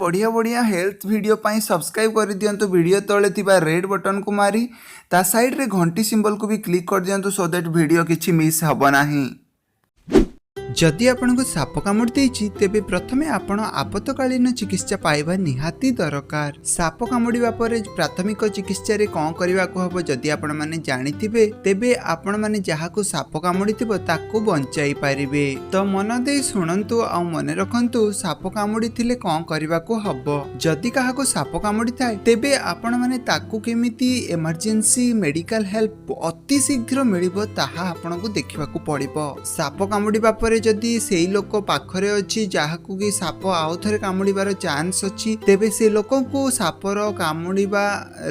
ବଢ଼ିଆ ବଢ଼ିଆ health video ପାଇଁ ସବସ୍କ୍ରାଇବ୍ କରିଦିଅନ୍ତୁ ଭିଡ଼ିଓ ତଳେ ଥିବା ରେଡ୍ ବଟନ୍କୁ ମାରି, ତା ସାଇଡ଼୍ରେ ଘଣ୍ଟି ସିମ୍ବଲକୁ ବି କ୍ଲିକ୍ କରିଦିଅନ୍ତୁ, ସୋ that video କିଛି ମିସ୍ ହେବ ନାହିଁ। ଯଦି ଆପଣଙ୍କୁ ସାପ କାମୁଡ଼ି ଦେଇଛି, ତେବେ ପ୍ରଥମେ ଆପଣ ଆପତକାଳୀନ ଚିକିତ୍ସା ପାଇବା ନିହାତି ଦରକାର। ସାପ କାମୁଡ଼ିବା ପରେ ପ୍ରାଥମିକ ଚିକିତ୍ସାରେ କ'ଣ କରିବାକୁ ହେବ, ଯଦି ଆପଣମାନେ ଜାଣିଥିବେ, ତେବେ ଆପଣମାନେ ଯାହାକୁ ସାପ କାମୁଡ଼ିଥିବ ତାକୁ ବଞ୍ଚାଇ ପାରିବେ। ତ ମନ ଦେଇ ଶୁଣନ୍ତୁ ଆଉ ମନେ ରଖନ୍ତୁ, ସାପ କାମୁଡ଼ିଥିଲେ କ'ଣ କରିବାକୁ ହବ। ଯଦି କାହାକୁ ସାପ କାମୁଡ଼ିଥାଏ, ତେବେ ଆପଣମାନେ ତାକୁ କେମିତି ଏମର୍ଜେନ୍ସି ମେଡ଼ିକାଲ ହେଲ୍ପ ଅତି ଶୀଘ୍ର ମିଳିବ, ତାହା ଆପଣଙ୍କୁ ଦେଖିବାକୁ ପଡ଼ିବ। ସାପ କାମୁଡ଼ିବା ପରେ ଯଦି ସେଇ ଲୋକ ପାଖରେ ଅଛି ଯାହାକୁ କି ସାପ ଆଉ ଥରେ କାମୁଡ଼ିବାର ଚାନ୍ସ ଅଛି, ତେବେ ସେ ଲୋକଙ୍କୁ ସାପର କାମୁଡ଼ିବା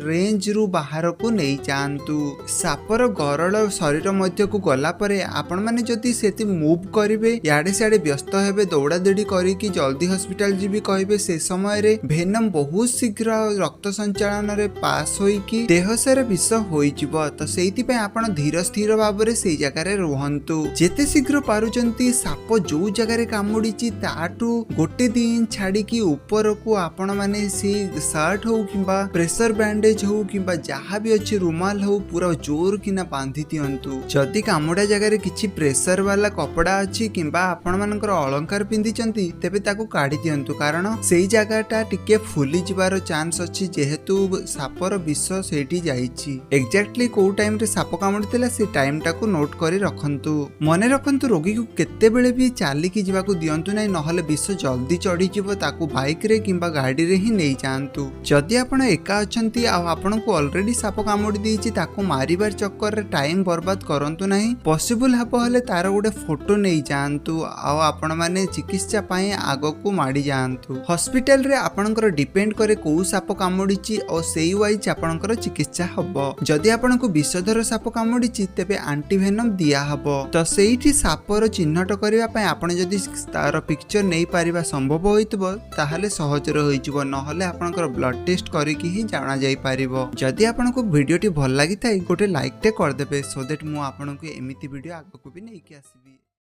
ରେଞ୍ଜରୁ ବାହାରକୁ ନେଇଯାଆନ୍ତୁ। ସାପର ଗରଳ ଶରୀର ମଧ୍ୟକୁ ଗଲା ପରେ ଆପଣମାନେ ଯଦି ସେଠି ମୁଭ୍ କରିବେ, ଇଆଡ଼େ ସିଆଡ଼େ ବ୍ୟସ୍ତ ହେବେ, ଦୌଡ଼ାଦୌଡ଼ି କରିକି ଜଲ୍ଦି ହସ୍ପିଟାଲ ଯିବି କହିବେ, ସେ ସମୟରେ ଭେନମ୍ ବହୁତ ଶୀଘ୍ର ରକ୍ତ ସଞ୍ଚାଳନରେ ପାସ୍ ହୋଇକି ଦେହ ସାରା ବିଷ ହୋଇଯିବ। ତ ସେଇଥିପାଇଁ ଆପଣ ଧୀର ସ୍ଥିର ଭାବରେ ସେଇ ଜାଗାରେ ରୁହନ୍ତୁ। ଯେତେ ଶୀଘ୍ର ପାରୁଛନ୍ତି, ସାପ ଯୋଉ ଜାଗାରେ କାମୁଡ଼ିଛି ତାଠୁ 1-2 ଇଞ୍ଚ ଛାଡ଼ିକି ଉପରକୁ ଆପଣମାନେ ସେଇ ସାର୍ଟ ହଉ କିମ୍ବା ପ୍ରେସର ବ୍ୟାଣ୍ଡେଜ ହଉ କିମ୍ବା ଯାହା ବି ଅଛି, ରୁମାଲ ହଉ, ପୁରା ଜୋର କିନା ବାନ୍ଧି ଦିଅନ୍ତୁ। ଯଦି କାମୁଡ଼ା ଜାଗାରେ କିଛି ପ୍ରେସର ବାଲା କପଡ଼ା ଅଛି କିମ୍ବା ଆପଣମାନଙ୍କର ଅଳଙ୍କାର ପିନ୍ଧିଛନ୍ତି, ତେବେ ତାକୁ କାଢ଼ି ଦିଅନ୍ତୁ, କାରଣ ସେଇ ଜାଗାଟା ଟିକେ ଫୁଲି ଯିବାର ଚାନ୍ସ ଅଛି, ଯେହେତୁ ସାପର ବିଷ ସେଇଠି ଯାଇଛି। ଏକ୍ଜାକ୍ଟଲି କୋଉ ଟାଇମରେ ସାପ କାମୁଡ଼ିଥିଲା, ସେ ଟାଇମଟାକୁ ନୋଟ୍ କରି ରଖନ୍ତୁ। ମନେ ରଖନ୍ତୁ, ରୋଗୀକୁ କେତେବେଳେ ବି ଚାଲିକି ଯିବାକୁ ଦିଅନ୍ତୁ ନାହିଁ, ନହେଲେ ବିଷ ଜଲ୍ଦି ଚଢ଼ିଯିବ। ତାକୁ ବାଇକରେ କିମ୍ବା ଗାଡ଼ିରେ ହିଁ ନେଇଯାଆନ୍ତୁ। ଯଦି ଆପଣ ଏକା ଅଛନ୍ତି ଆଉ ଆପଣଙ୍କୁ ଅଲରେଡି ସାପ କାମୁଡ଼ି ଦେଇଛି, ତାକୁ ମାରିବାର ଚକ୍କରରେ ଟାଇମ୍ ବର୍ବାଦ କରନ୍ତୁ ନାହିଁ। ପସିବୁଲ ହେବ ହେଲେ ତାର ଗୋଟେ ଫଟୋ ନେଇଯାଆନ୍ତୁ ଆଉ ଆପଣମାନେ ଚିକିତ୍ସା ପାଇଁ ଆଗକୁ ମାଡ଼ି ଯାଆନ୍ତୁ। ହସ୍ପିଟାଲରେ ଆପଣଙ୍କର ଡିପେଣ୍ଡ କରେ କୋଉ ସାପ କାମୁଡ଼ିଛି ଓ ସେଇ ୱାଇଜ୍ ଆପଣଙ୍କର ଚିକିତ୍ସା ହବ। ଯଦି ଆପଣଙ୍କୁ ବିଷଧର ସାପ କାମୁଡ଼ିଛି, ତେବେ ଆଣ୍ଟିଭେନମ୍ ଦିଆହବ। ତ ସେଇଠି ସାପର ଚିହ୍ନଟ କରିବା ପାଇଁ ଆପଣ ଯଦି ତାର ପିକ୍ଚର ନେଇପାରିବା ସମ୍ଭବ ହୋଇଥିବ, ତାହେଲେ ସହଜରେ ହୋଇଯିବ, ନହେଲେ ଆପଣଙ୍କର ବ୍ଲଡ ଟେଷ୍ଟ କରିକି ହିଁ ଜଣାଯାଇପାରିବ। ଯଦି ଆପଣଙ୍କୁ ଭିଡ଼ିଓଟି ଭଲ ଲାଗିଥାଏ, ଗୋଟେ ଲାଇକ୍ଟେ କରିଦେବେ, ସୋ that ମୁଁ ଆପଣଙ୍କୁ ଏମିତି ଭିଡ଼ିଓ ଆଗକୁ ବି ନେଇକି ଆସିବି।